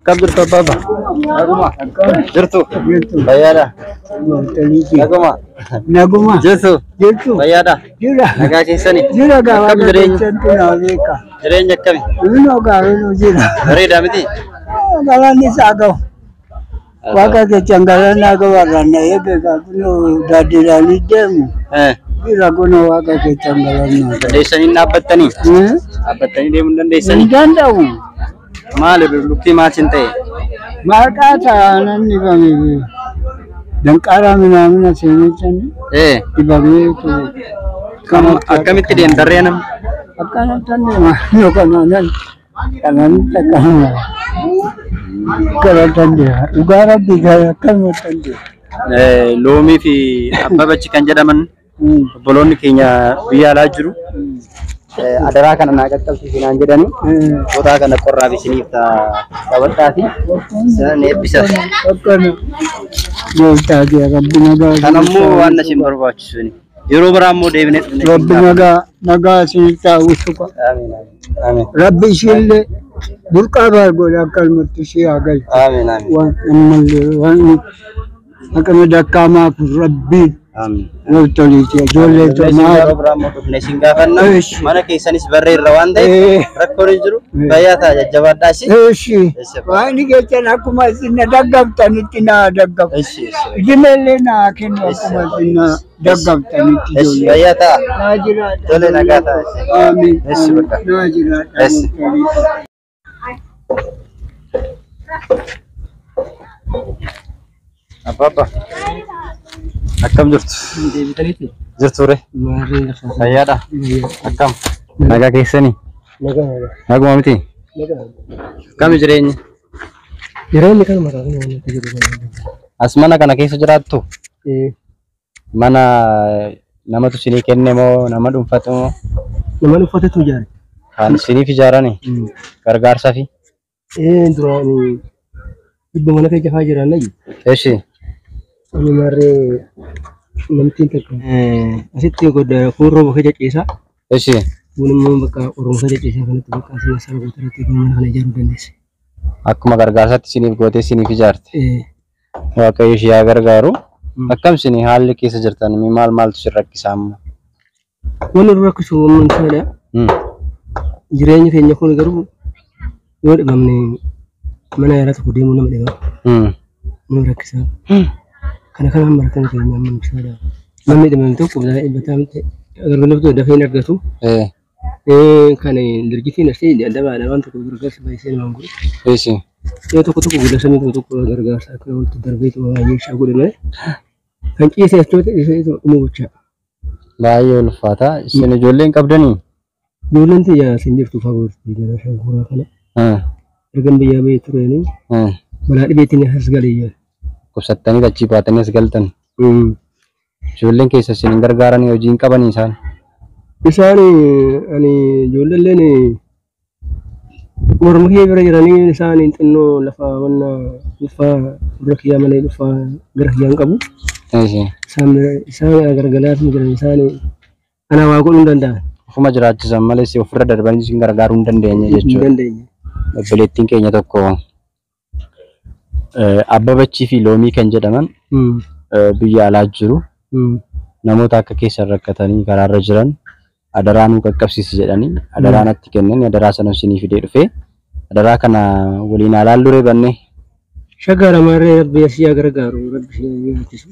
Akkam jirtu abbaabba? Naguma. Jirtu? Fayyaadha? Naguma. Naguma. Jirtu? Jirtu. Fayyaadha? Jira. Nagaa keessani? Jira gaafa Akkam jireenya? keessantu naa beeka. Jireenya akkami? Inoo gaarii jira. Bareedaa miti? Galanni isaa gahu. Waaqa keessan galanni haa gahu warraan na eege kunoo daandiidhaan deemu. Jira kunoo waaqa keessan galanni haa gahu. Dandeessanii dhaabbattanii? Dhaabbattanii deemuu hin dandeessanii? Hin danda'u. Maali lukkii maaltiin ta'e? Maqaa ta'anan dhibame. Danqaaraa minaamina seenee dhibamee Akkamitti deemtarree nama? Akkanatti deema yookaan kanaan akkanuma. Akkanatti deema. Dhugaa rabbii akkanumatti deema. Loomii fi Abbabachi kan jedhaman obboloonni keenya biyya alaa jiru. Adaraa kana naa qaqqabsiisi naan jedhani. Bootaa kana qorraaf isiniif qabadhaati. Isaan eebbisa. Akkana. Gooftaa kee rabbi nagaa. Kanammoo waan isin barbaachisu. Yeroo biraa immoo deebinee dhufne. Rabbi nagaa nagaa isiniif taa'u suqa. Amiin amiin. Rabbi ishiillee burqaa baargoodha akkanumatti ishee haa galchu. Amiin amiin. Waan ammallee waan haqama dakkaamaa kun rabbiin Amiin. goftoliiti ijoollee Isin yeroo biraa immoo dhufne isin gaafanna. Mana keessanis barreerra waan ta'eef rakkoon hin jiru. Fayyaa ta'a jajjabaadhaa isin. Eeshi waan keessan akkuma isin na daggabtanitti na daggabtu. Ijimeellee naa kennu akkuma isin na daggabtanitti ijoollee. Fayyaa ta'a. Naa jiraadha. Tole nagaa ta'a. Amiin. Eessi bakka. Naa jiraadha. Eessi. Abbaabba. Akkam jirtu? Jirtu re? Fayyaadha? Akkam? Nagaa keessanii? Naguma miti? Akkami jireenyi? Jireenyi kanuma kan namatti jiru kana. As mana kana keessa jiraattu? Mana namatu isinii kenne moo nama dhuunfatu moo? Nama dhuunfatu ijaare. Kan isiniif ijaarani? Gargaarsaa fi? Duraan dhibba mana keessa fa'aa jiraanna jiru. Eshi. Ani marree namtiin takka asitti godda kun rooba keessa ciisaa. Eshi. Kun immoo bakka oromoo keessa ciisaa kanatti bakka asii asii guutarratti mana kana ijaaruu dandeesse. Akkuma gargaarsaatti isiniif gootee isiniif ijaarte. Waaqayyo ishee haa gargaaru. Akkam isinii haalli keessa jirtan maal maaltu isin rakkisa amma? Wanni nu rakkisu waan isaadha. Jireenyi keenya kun garuu yoo dhibamne mana yaalaa tokko deemuu nama dhiba. Nama rakkisa. Kana kana hamma rakkina keenya amma isaadha. Namni dhibame tokko gargaarsa dafee hin argatu. Kan dirjitiin asii dabaadha waan tokko gargaarsa baay'isee namaan godhu. Yoo tokko tokko guddasamii tokko tokko gargaarsa akka walitti darbee baay'ee isaa godhe malee. Kan ciisee achoota ciisee dhuma gochaa. Baay'ee ulfaata. Isin ijoollee hin qabdanii? Ijoolleen tiyya isin jirtu fagoo jirti gara shankuraa kana. Ergan biyyaa bahee tureeni balaa dhibeetiin as galee jira. Qubsattanii achii baatanii as galtan. Ijoolleen keessa isin hin gargaaranii hojii hin qabanii isaan? Isaan ani ijoolleen morma kiyya bira jiranii isaan xinnoo lafa wanna dhufaa dura kiyyaa malee dhufaa gara kiyyaa hin qabu. Isaan gargalaaf jiran isaan ana waa godhuu hin danda'an. Ofuma jiraachisan malee si ofirra darbanii isin gargaaruu hin dandeenye jechuudha. Hin dandeenye. Obboleettiin keenya tokko Abbabachii fi Loomii kan jedhaman biyya alaa jiru. Namoota akka keessan rakkatanii karaarra jiran adaraa nuu qaqqabsiisi jedhanii adaraa natti kennan adaraa sana isinii fidee dhufee adaraa kana waliin alaallu duree banne. Shaggaara maarree rabbi asii haa gargaaru rabbi si haa jiraachisu.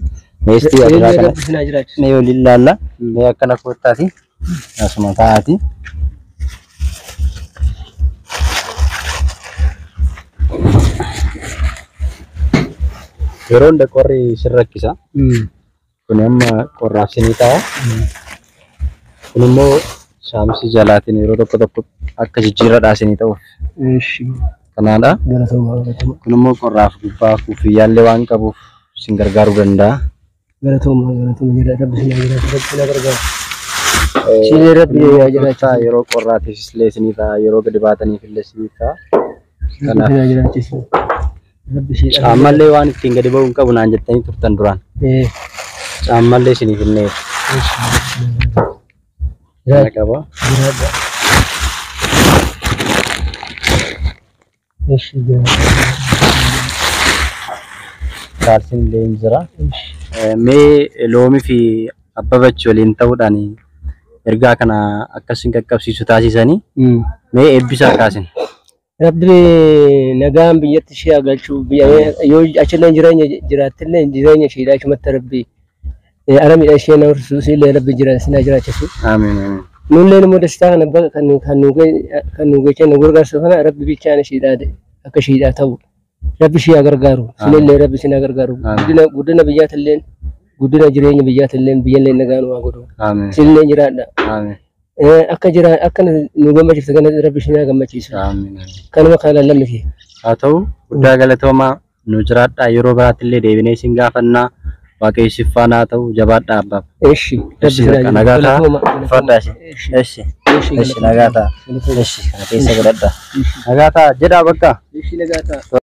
Meestii adaraa kana Rabbi si haa jiraachisu. mee waliin laalla mee akkana koottaati asuma taa'aati. Yeroo hunda qorri isin rakkisa. Kun amma qorraaf isinii ta'a. Kun immoo saamsii jalaatiin yeroo tokko tokko akka jijjiirradhaa isinii ta'uuf. Kanaadha. Kun immoo qorraaf gubbaa kuufiyyaallee waan qabuuf isin gargaaruu danda'a. Galatooma galatooma jira rabbi isin haa jiraachisu rabbi isin haa gargaaru. Isin rabbi haa jiraachisu. Yeroo qorraatiifis illee isinii ta'a yeroo gadi baataniif illee isinii ta'a. Rabbi isin haa jiraachisu. Rabbi isin Caammallee waan ittiin gadi ba'uu hin qabu naan jettanii turtan duraan. Caammallee isiniif hin neefu. Kana qaba. Eshi Kaalsiin illee hin jira. Mee Loomii fi Abbabach waliin ta'uudhaan ergaa kana akkasiin qaqqabsiisu taasisanii mee eebbisaa kaasin. Rabbi nagaan biyyatti ishee haa galchu. Biyya yoo achillee jireenya jiraattillee jireenya isheedha achumatti Rabbi aramidha ishee na horsiisu illee Rabbi jira sinaa jiraachisu. Amiin amiin. Nullee immoo dastaa kana bakka kan nu gahee nu gargaarsu kana Rabbi bichaan isheedhaa akka isheedhaa ta'u. Rabbi ishee haa gargaaru. Sinillee Rabbi sin haa gargaaru. Amiin. Guddina biyyaatillee guddina jireenya biyyaatillee biyyallee nagaan waa godhu. Amiin. Sinillee jiraadha. Amiin. Akka jira akka nu gammachiifte kana Rabbi ishee haa gammachiisu. Amiin. Kanuma kana lallamni kee. Haa ta'u guddaa galatoomaa nu jiraadhaa yeroo biraatti illee deebinee isin gaafannaa Waaqayyo isin faana haa ta'u jabaadhaa abbaaf. Eshi. Eshi nagaa ta'a. Uffadhaa isin. Eshi. Eshi. Eshi nagaa ta'a. Eshi kana keessa godhadhaa. Nagaa ta'a jedhaa bakka. Eshi nagaa ta'a.